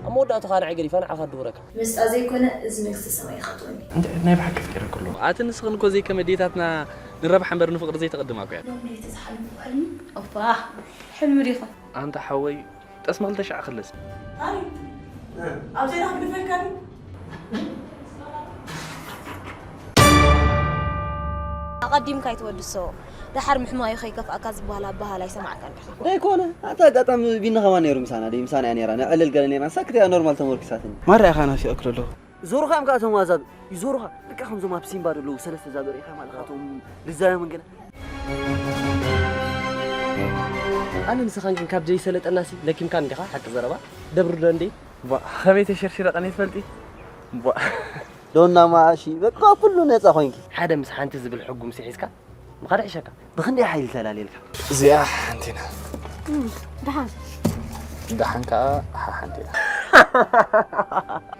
ኣብ መወዳእቱ ኸኣ ንዓይ ገዲፋ ንዓኻ ድውረካ። ምስጣ ዘይኮነ እዚ መንግስተ ሰማይ ይኸትወኒ። እንታይ ናይ ብሓቂ ኣፍቂረኪ ኣለኹ። ኣቲ ንስኽን እኮ ዘይከም ኣዴታትና ንረብሓ እምበር ንፍቕሪ ዘይተቐድማ እኮ እያ። ሎም ለይቲ ዝሓለምኩ ሕልሚ፣ ኦፓ፣ ሕልሚ ዲኻ? ኣንታ ሓወይ፣ ጠስሚ ክልተ ሻዕ ክልስ። ኣይ፣ ኣብ ዜና ክግድፈካ ድዩ? ኣቐዲምካ ኣይትወድሶ። ደሓር ምሕማዩ ከይከፍኣካ ዝበሃል ኣበሃል ኣይሰማዕካን ዲኻ? ዘይኮነ፣ ኣንታ ኣጋጣሚ ቢኒ ከማን ነይሩ ምሳና፣ ደይ ምሳና እያ ነይራ። ነዕልል ገለ ነይርና፣ ሳክት እያ ኖርማል ተመርኪሳትኒ። ማራ ኢኻ ናፊቐክ ዘለኹ። ዞርኻ እዮም ከኣ እቶም ኣዛብእ፣ ይዞርኻ። ልክዕ ከምዞም ኣብ ሲምባ ዘለዉ ሰለስተ ዛብእ ርኢኻ ማለኻ፣ እቶም ልዛዮምን ገለ። ኣነ ንስኻን ግን ካብ ዘይሰለጠናሲ ለኪምካን ዲኻ? ሓቂ ዘረባ ደብሪ ዶ እንዴ? ቧ፣ ከመይ ተሸርሺረ ቀንየ ትፈልጢ? ቧ። ዶና ማኣሺ፣ በቃ ኩሉ ነጻ ኮይንኪ። ሓደ ምስ ሓንቲ ዝብል ሕጉምሲ ሒዝካ ምኻድ ይሕሸካ። ብኽንደይ ሓይሊ ተላልየልካ? እዚኣ ሓንቲና። እም፣ ደሓን። ደሓን ከኣ ሓሓንቲና።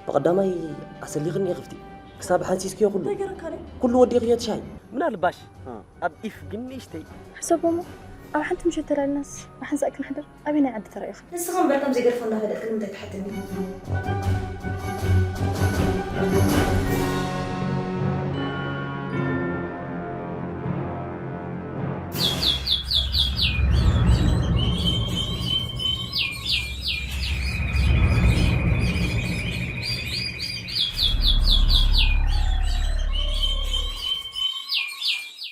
ብቐዳማይ ኣሰሊኽኒ ኢኽፍቲ። ክሳብ ሓንሲስክዮ ኩሉ። እንታይ ገይረካ ድዩ? ኩሉ ወዲእኽዮ ትሻይ። ምናልባሽ እ። ኣብ ኢፍ ግን ንእሽተይ። ሕሰቦሞ፣ ኣብ ሓንቲ ምሸት ተላልናስ ብሓንሳእ ክንሕደር ኣበየናይ ዓዲ ተራኢኹም? ንስኻ እምበር ከምዚ ገርፎ እናፈለጥክ ንምንታይ ትሓተኒ?